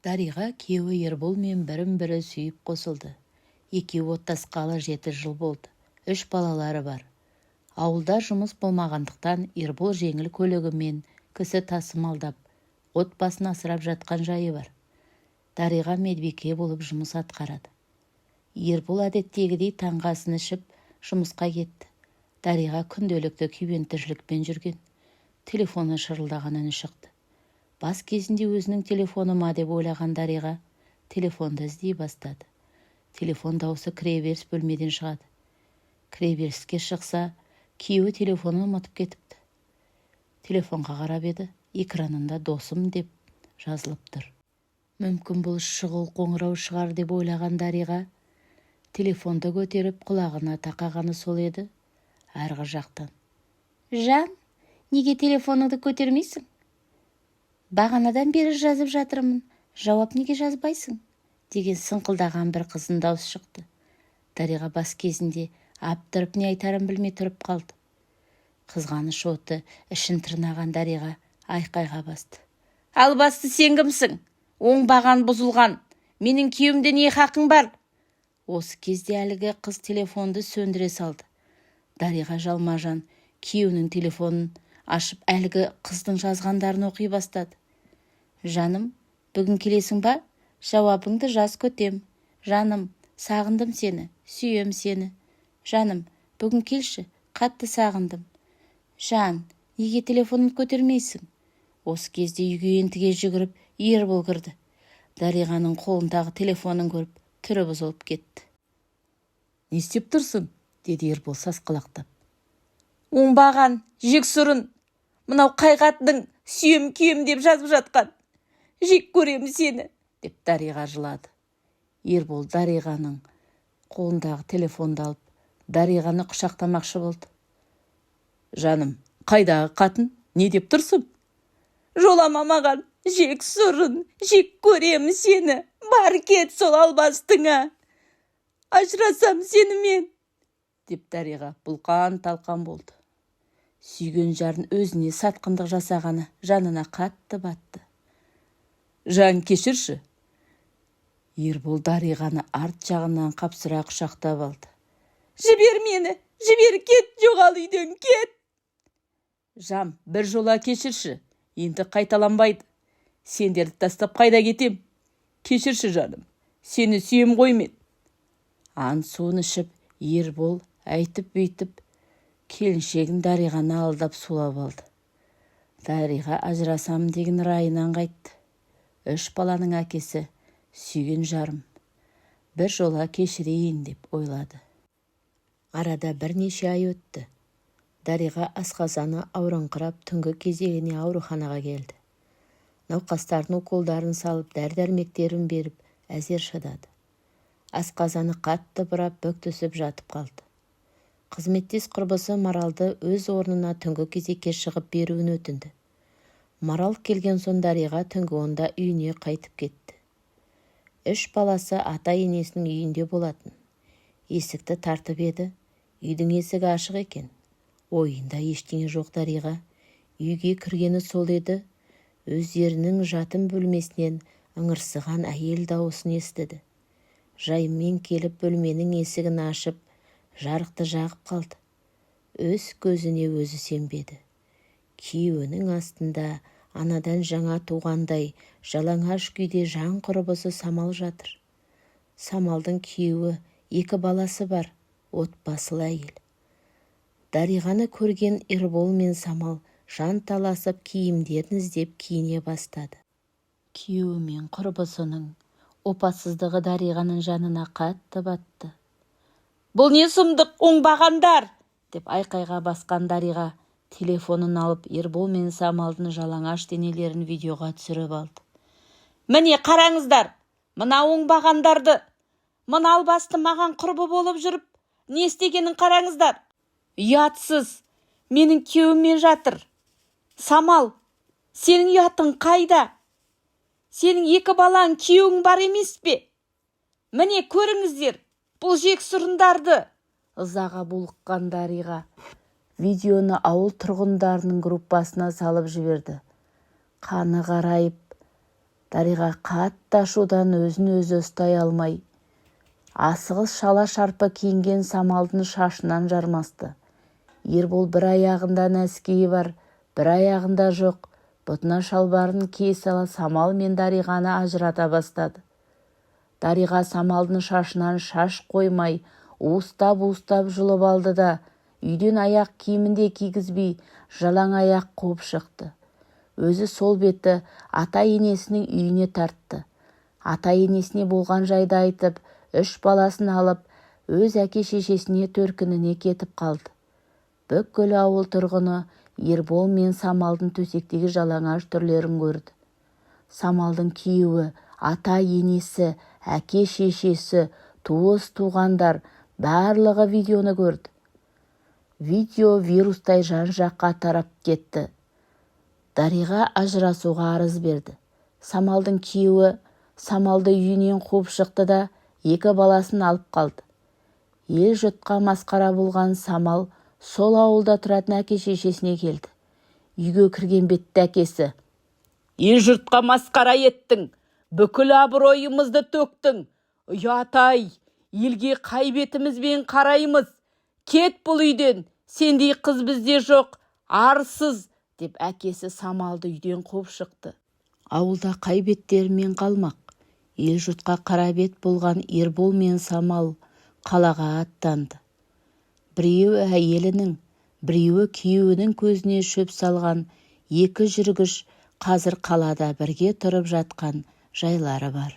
Дариға күйеуі Ерболмен бірін-бірі сүйіп қосылды. Екеуі отасқалы 7 жыл болды. Үш балалары бар. Ауылда жұмыс болмағандықтан, Ербол жеңіл көлігімен кісі тасымалдап, отбасын асырап жатқан жайы бар. Дариға медбике болып жұмыс атқарады. Ербол әдеттегідей таңғы асын ішіп, жұмысқа кетті. Дариға күнделікті күйбең тіршілікпен жүрген. Телефоны шырылдаған үні шықты. Бас кезінде өзінің телефоны ма деп ойлаған Дариға телефонды іздей бастады. Телефон дауысы кіреберіс бөлмеден шығады. Кіреберіске шықса, күйеуі телефонын ұмытып кетіпті. Телефонға қарап еді, экранында «Досым» деп жазылып тұр. Мүмкін, бұл шұғыл қоңырау шығар деп ойлаған Дариға телефонды көтеріп, құлағына тақағаны сол еді, арғы жақтан: «Жан, неге телефоныңды көтермейсің? Бағанадан бері жазып жатырмын, жауап неге жазбайсың?» деген сыңқылдаған бір қыздың даусы шықты. Дариға бас кезінде абдырып, не айтарын білмей тұрып қалды. Қызғаныш оты ішін тырнаған Дариға айқайға басты: «Албасты, сен кімсің? Оңбаған, бұзылған! Менің күйеуімде не хақың бар?» Осы кезде әлгі қыз телефонды сөндіре салды. Дариға жалма-жан күйеуінің телефонын ашып, әлгі қыздың жазғандарын оқи бастады: «Жаным, бүгін келесің ба? Жауабыңды жаз, күтем. Жаным, сағындым сені, сүйем сені. Жаным, бүгін келші, қатты сағындым. Жан, неге телефонын көтермейсің?» Осы кезде үйге ентіге жүгіріп Ербол кірді. Дариғаның қолындағы телефонын көріп, түрі бұзылып кетті. «Не істеп тұрсың?» – деді Ербол сасқалақтап. «Оңбаған, жексұрын! Мынау қай қатының сүйем, күйем деп жазып жатқан? Жек көремін сені!» – деп Дариға жылады. Ербол Дариғаның қолындағы телефонды алып, Дариғаны құшақтамақшы болды. «Жаным, қайдағы қатын? Не деп тұрсың? Жолама маған, жексұрын! Жек көремін сені! Бар, кет сол албастыңа! Ажырасам сенімен!» – деп Дариға бұлқан талқан болды. Сүйген жарын өзіне сатқындық жасағаны жанына қатты батты. «Жан, кешірші!» Ербол Дариғаны арт жағынан қапсыра құшақтап алды. «Жібер мені, жібер! Кет, жоғал үйден, кет! Жан, бір жола кешірші, енді қайталанбайды. Сендерді тастап қайда кетем? Кешірші, жаным, сені сүйем ғой мен!» Ант суын ішіп, Ербол әйтіп бүйтіп келіншегін Дариғаны алдап сулап алды. Дариға ажырасамын деген райынан қайтты. Үш баланың әкесі, сүйген жарым, бір жола кешірейін деп ойлады. Арада бірнеше ай өтті. Дариға асқазаны ауырыңқырап, түнгі кезегіне ауруханаға келді. Науқастардың уколдарын салып, дәрі-дәрмектерін беріп, әзер шыдады. Асқазаны қатты бұрап, бүк түсіп жатып қалды. Қызметтес құрбысы Маралды өз орнына түнгі кезекке шығып беруін өтінді. Марал келген соң, Дариға түнгі 10-да үйіне қайтып кетті. Үш баласы ата-енесінің үйінде болатын. Есікті тартып еді, үйдің есігі ашық екен. Ойында ештеңе жоқ Дариға үйге кіргені сол еді, өздерінің жатын бөлмесінен ыңырсыған әйел дауысын естіді. Жаймен келіп, бөлменің есігін ашып, жарықты жағып қалды. Өз көзіне өзі сенбеді: күйеуінің астында анадан жаңа туғандай жалаңаш күйде жан құрбысы Самал жатыр. Самалдың күйеуі, екі баласы бар отбасылы әйел. Дариғаны көрген Ербол мен Самал жан таласып, киімдерін іздеп, киіне бастады. Күйеуі мен құрбысының опасыздығы Дариғаның жанына қатты батты. «Бұл не сұмдық, оңбағандар!» – деп айқайға басқан Дариға телефонын алып, Ербол мен Самалдың жалаңаш денелерін видеоға түсіріп алды. «Міне, қараңыздар мына оңбағандарды! Мына албасты маған құрбы болып жүріп, не істегенін қараңыздар! Ұятсыз, менің күйеуіммен жатыр! Самал, сенің ұятың қайда? Сенің екі балаң, күйеуің бар емес пе? Міне, көріңіздер бұл жексұрындарды!» Ызаға булыққан Дариға видеоны ауыл тұрғындарының группасына салып жіберді. Қаны қарайып Дариға қатты ашудан өзін-өзі ұстай алмай, асығыс шала-шарпы киінген Самалдың шашынан жармасты. Ербол бір аяғында нәскиі бар, бір аяғында жоқ, бұтына шалбарын кие сала Самал мен Дариғаны ажырата бастады. Дариға Самалдың шашынан шаш қоймай, уыстап-уыстап жұлып алды да, үйден аяқ киімін де кигізбей, жалаң аяқ қуып шықты. Өзі сол беті ата-енесінің үйіне тартты. Ата-енесіне болған жайды айтып, үш баласын алып, өз әке-шешесіне төркініне кетіп қалды. Бүкіл ауыл тұрғыны Ербол мен Самалдың төсектегі жалаңаш түрлерін көрді. Самалдың күйеуі, ата-енесі, әке-шешесі, туыс-туғандар барлығы видеоны көрді. Видео вирустай жан-жаққа тарап кетті. Дариға ажырасуға арыз берді. Самалдың күйеуі Самалды үйінен қуып шықты да, екі баласын алып қалды. Ел-жұртқа масқара болған Самал сол ауылда тұратын әке-шешесіне келді. Үйге кірген бетте әкесі: «Ел-жұртқа масқара еттің, бүкіл абыройымызды төктің. Ұят-ай, елге қай бетімізбен қараймыз? Кет бұл үйден, сендей қыз бізде жоқ, арсыз», деп әкесі Самалды үйден қуып шықты. Ауылда қай беттерімен қалмақ? Ел-жұртқа қара бет болған Ербол мен Самал қалаға аттанды. Біреуі әйелінің, біреуі күйеуінің көзіне шөп салған екі жүргіш қазір қалада бірге тұрып жатқан жайлары бар.